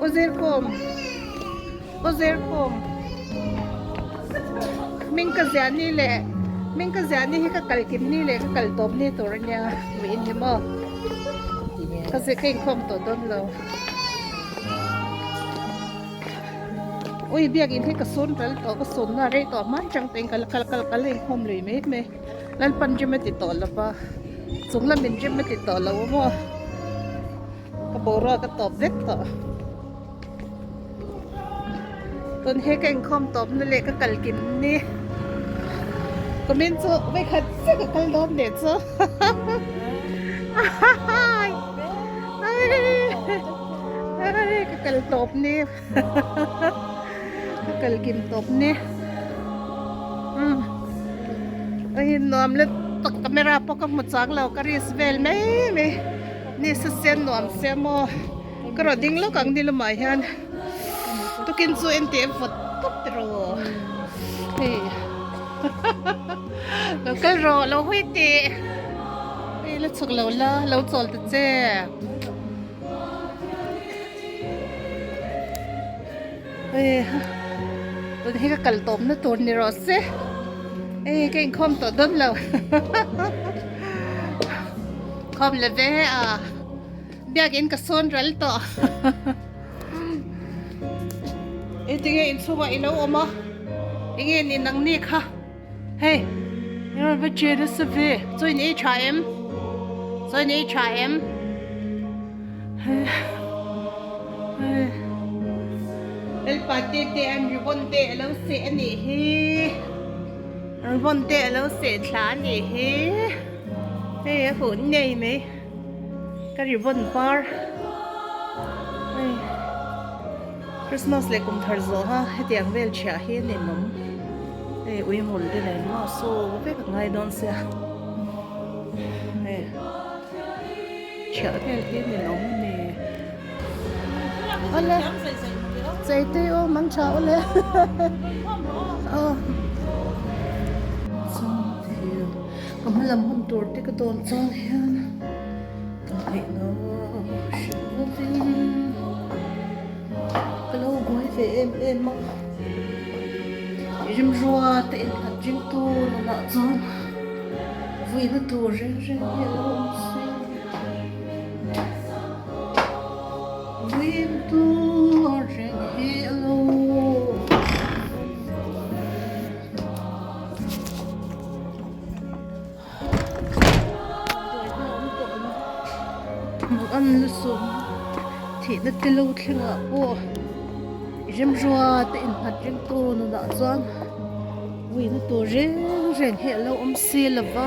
Aw zirkhawm aw zirkhawm hming ka ziah ni leh hming ka ziah ni hi ka kal kim ni leh ka kal tawp ni tur ania hmuh in ni maw ka zir ka inkhawm tawh dawn lo ui biakin hi ka sun ral tawh ka sunna rei tawh hman chang te in ka la kal kal kal a inkhawm lui mai mai. Lalpan rim a ti tawh lo va, chung lamin rim a ti tawh lo a maw? Ka boruak a tawp vek tawh. Tun hi ka inkhawm tawp na leh ka kal kim ni. Kumin chu vawikhat chiah ka kal dawn leh chu. Ka kal tawp ni. Ka kal kim tawp ni. Hei nuam le tak camera pawh ka hmu chang lo ka risk vel mai mai ni sa sen nuam se maw ka rawn ding lawk ang ni lamah hian tukin chu engti em vawt tawp te rawh hei lo kal rawh lo hawi teh hei la chhuk lo la lo chawl ta che. Tun hi ka kal tawpna tur ni rawh se hei ka inkhawm tawh dawn lo khawm la ve a biakin ka sawn ral tawh engtinge inchhungah i lo awm a enge ni nang ni kha hei i rawn va che nasa ve chaw in ei tha em chaw in ei tha em Lalpa te te an ribbon te a lo seh a nih hi ribbon te a lo seh thla a nih hi hei a huh ngei mai ka ribbon par hei Christmas leh kum thar zawh ha hetiang vel chhiah hi a ninawm hei ui hmul te nen maw saw vek a ngai dawn sia hei. Chhiah vel hi ni lo maw ni? Awle chei tui aw mang tha awle aw chuan thil ka hma lam hun tur te ka dawn chuan hian ka ngaihna hrilh lovin ka lo buai ve em em a rimrua te innghat ringtu nunah chuan. Vuina tur reng reng hi a lo awm si. Vuina tur reng hi a lo Hmuh an lusum thihna te lo thlengah pawh remrua te innghat ringtu nunah chuan. Uina tur reng reng hi a lo awm si lo va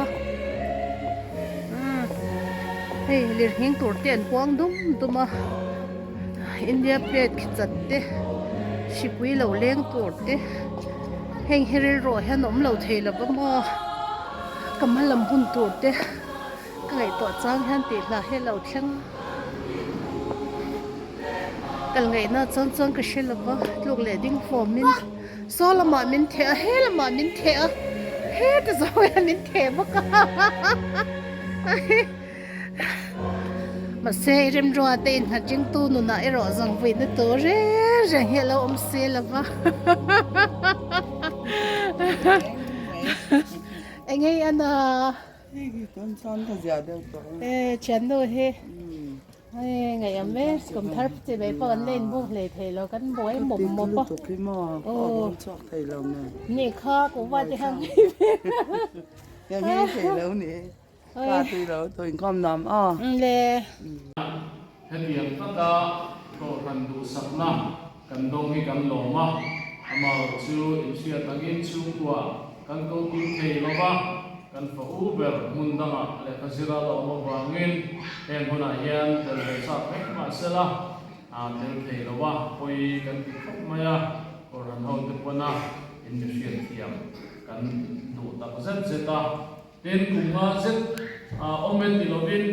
hei lirnghing tur te an huang dum dum a India plate khi chat te hripui lo leng tur te heng hi rilru ah hian awm lo thei lo va maw ka hma lam hun tur te ka ngaihtuah chang hian tih hla hi a lo thleng a kal ngaihna chuan chuan ka hre lo va tluk leh ding fawm in. Saw lamah min theh a, he lamah min theh a, heta zawng hian min theh bawk a Mahse i remrua te innghat ringtu nunah erawh zawng vuina tur reng reng hi a lo awm si lo va Eng ei a na? E thiannu hi hei ngaihawm e kum thar chi mai pawh kan la inbuk hlei thei lo kan buai mawp mawp a aw ni kha kuhva te kha le. Hetiang taka kohhran duhsakna kan dawng hi kan lawm a, amaherawh chu inhriat angin chhungkua kan ko kim thei lo va, kan fa u ber hmun dangah lehkha zira la awm avangin heng hunah hian tel ve chak vek mah sela tel thei lo va, pawi kan ti khawp mai a, kohhran hote pawna in mi hriatthiam kan duh tak zet zet a, tin kum nga zet awm e ti lovin.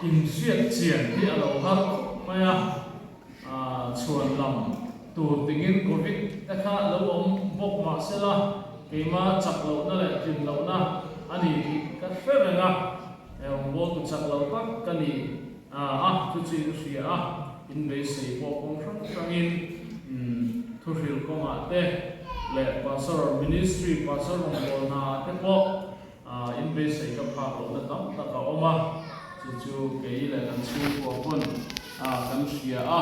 Inhriat chian hi a lo har khawp mai a, chhuan lam tur tingin Covid te kha lo awm bawk mah sela, keima chak lohna leh tlin lohna a ni tih ka hre reng a, rawngbawl tu chak lo tak ka ni. A, chu chu in hria a, in beisei pawh kawng hrang hrangin thuhril kawngah te leh pastor ministry, pastor rawngbawlna ah te pawh in beisei ka phak lohna tam tak a awm a, chu chu kei leh kan chhungkua pawn kan hria a,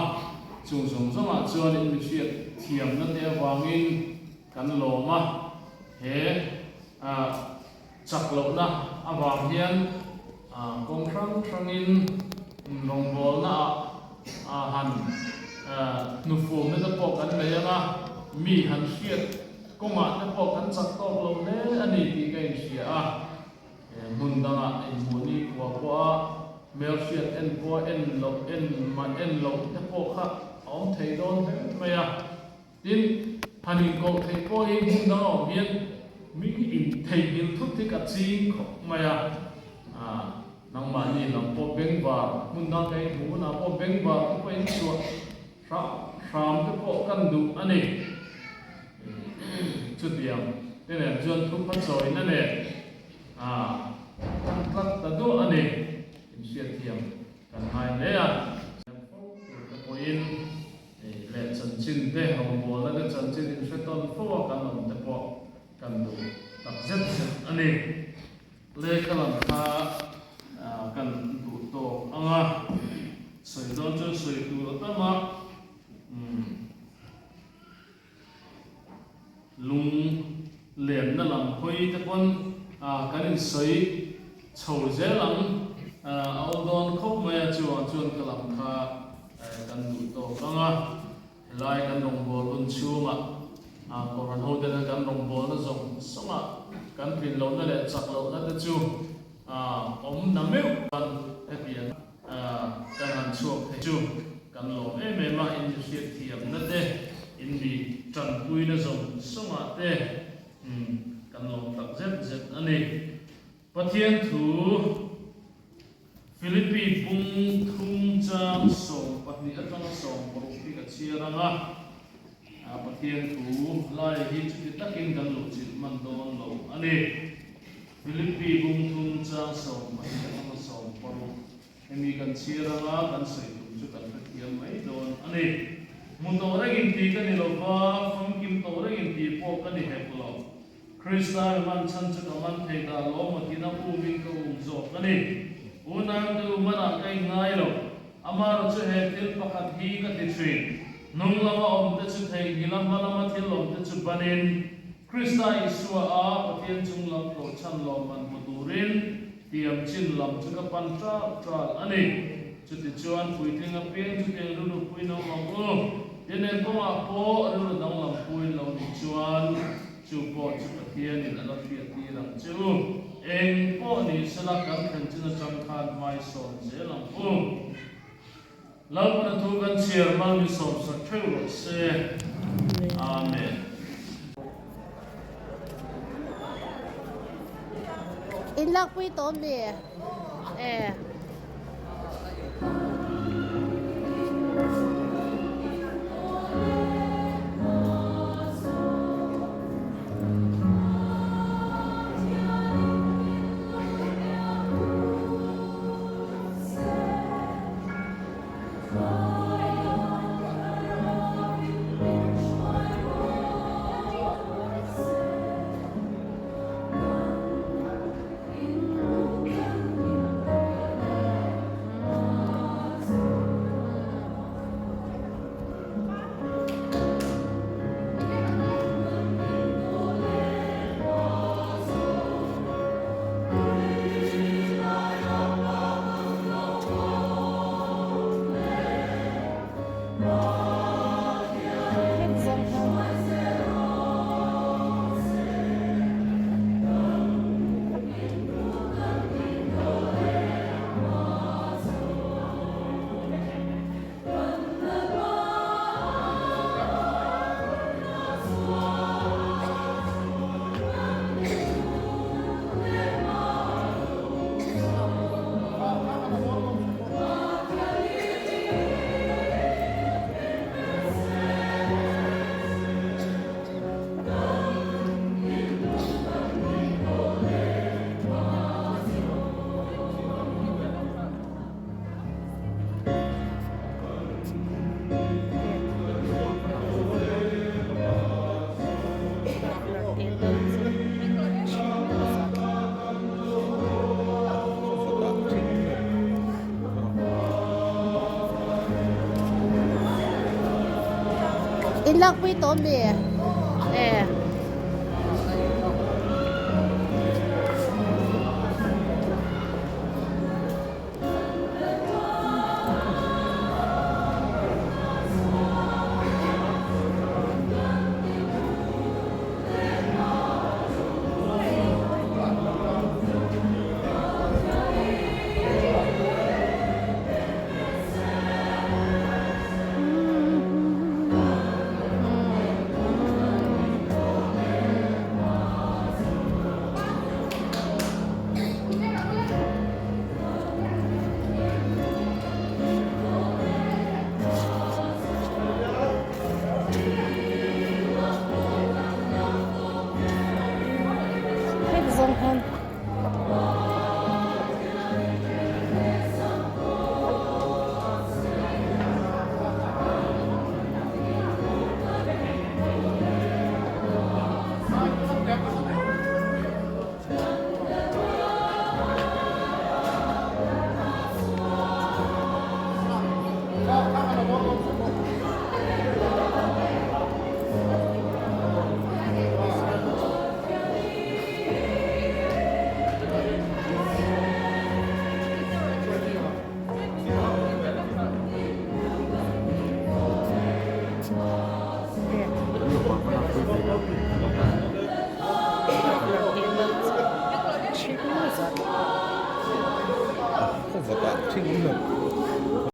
chung zawng zawngah chuan in mihriat thiamna te avangin kan lawm a, he Chak lohna avang hian kawng hrang hrangin rawngbawlna ah han hnufumna te pawh kan nei ang a, mi han hriat kawngah te pawh kan chak tawk lo hle a ni tih ka inhria a. Hmun dangah inhmuh ni khua pawha hmelhriat en pawha en loh en mah en loh te pawh kha a awm thei dawn hle mai a. Tin, han inkoh theih pawh hi hmun dang a awm hian mi intheihnghilh thut hi ka ching khawp mai a, nangmahni lam pawh bengvar hmun dang ka inhmuh hunah pawh bengvar te pawh inchhuah hram hram te pawh kan duh a ni. Chutiang te nen chuan thupha chawina nen kan tlat ta duah a ni, inhriatthiam kan ngai hle a. Fo tur te pawhin Ei leh chanchin te, rawngbawlna te chanchin inhre tawn fo a kan awm te pawh kan duh tak zet zet a ni. Lehkha lam kha kan duh tawk ang a, sawi dawn chuan sawi tur a tam a, lung lenna lam hawi te pawn kan insawi chho zel ang a awm dawn khawp mai a, chuvang chuan ka lam kha kan duh tawk ang a, helai kan rawngbâwl hun chhungah Kohhran hotena kan rawngbâwlna zawng zawngah kan tlin lohna leh chak lohna te chu awm na meuh chuan hetiang kan han chhuak thei chu kan lawm em em a, in hriatthiamna te, in mi tanpuina zawng zawngah te kan lawm tak zet zet a ni. Pathian thu Philippi bung thum chang 12 atanga 16 hi ka chhiar ang a, Pathian thu lai hi chuti takin kan lo chilh hman dawn lo a ni. Philippi bung thum chang 12 atanga 16 hemi kan chhiar ang a, kan sawi tum chu kan hrethiam mai dawn a ni. Hmu tawh rengin tih ka ni lo va, famkim tawh rengin tih pawh ka ni hek lo. Krista mi man chhan chu ka man thei ta lo maw tiin a umin ka um zawk a ni. Unau te u manah ka inngai lo. Amaherawh chu he thil pakhat hi ka ti thin. Hnung lama awm te chu theihnghilh a hma lama thil awm te chu banin Krista Isua a Pathian chung lam tlawh chhan lawmman hmu turin tiam chin lam chu ka pan ṭal ṭal a ni. Chutichuan puitling apiang chutiang rilru puiin awm ang u. Tin engkawngah pawh rilru danglam puiin lo nih chuan chu pawh chu Pathianin a la hriattir ang che u. Eng pawh ni sela kan thlen chin atang khan hmaisawn zel ang u. Lalpana thu kan chhiar mal mi sawmsak theuh rawh se. Amen. In lakpui tawh mi? E. In lakpui tawh ami? E. Heti zawng hian